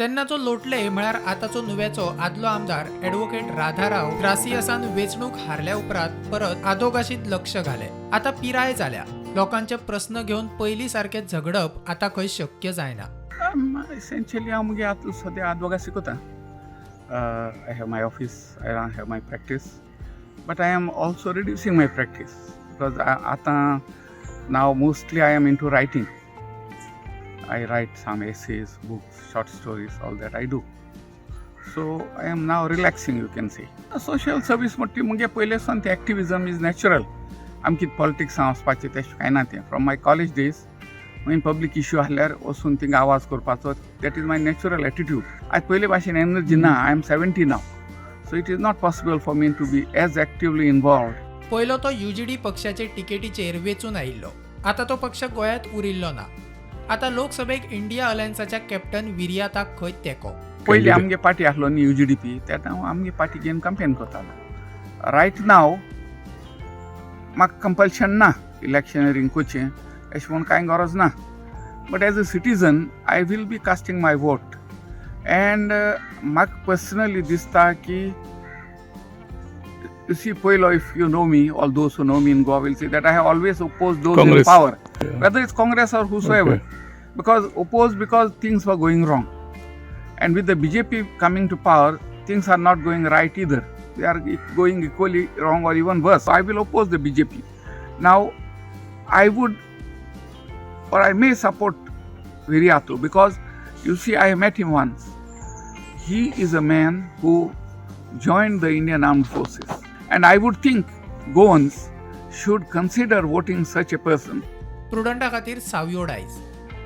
तेन्नाचो लोटले म्हळ्यार आतांचो नुव्याचो आदलो आमदार ॲडव्होकेट राधाराव ग्रासियसान वेंचणूक हारल्या उपरांत परत आदोगाशीत लक्ष घालें. आतां पिराय जाल्या, लोकांचे प्रस्न घेवन पयलीं सारकें झगडप आतां खंय शक्य जायना. इसेंशियली हांव मुगे आतां सद्या आदवोगासी कोता. I have my office, I have my practice, but I am also reducing my practice because आतां now mostly I am into writing. I write some essays, books, short stories, all that I do. So I am now relaxing, you can say. Social service म्हणटी मुगे पयले सावन ते एक्टिविजम is natural. आमकां पॉलिटिक्सां वचपाचें तें कांय ना तें. फ्रॉम my college days मागीर पब्लीक इश्यू आहल्यार वचून थिंगा आवाज करपाचो, that is my natural attitude. आयज पयले भाशेन एनर्जी ना. I am 70 now, so it is not possible for me to be as actively involved. पयलो तो युजीडी पक्षाचे तिकेटीचेर वेंचून आयिल्लो. आतां तो पक्ष गोंयांत उरिल्लो ना. आतां लोकसभेक इंडिया अलायन्साच्या कॅप्टन विरियाताक खंय तेंको. पयलीं आमगे पार्टी आसलो न्ही युजीडीपी, तेन्ना हांव आमगे पार्टी घेवन कंपेन करतालो. रायट नाव म्हाका कंपल्शन ना इलेक्शनरींग करचें अशें म्हूण कांय गरज ना, but as a citizen I will be casting my vote and म्हाका पर्सनली दिसता की, you see, पयलो, if you know me, all those who know me in Goa will see that I have always opposed those in Congress. Power, whether it's Congress or whosoever. Because opposed because things were going wrong. And with the BJP coming to power, things are not going right either. They are going equally wrong or even worse. So I will oppose the BJP. Now, I would or I may support Viriato because, you see, I met him once. He is a man who joined the Indian Armed Forces. And I would think Goans should consider voting such a person. प्रुडंटा खातीर सावियो डायस.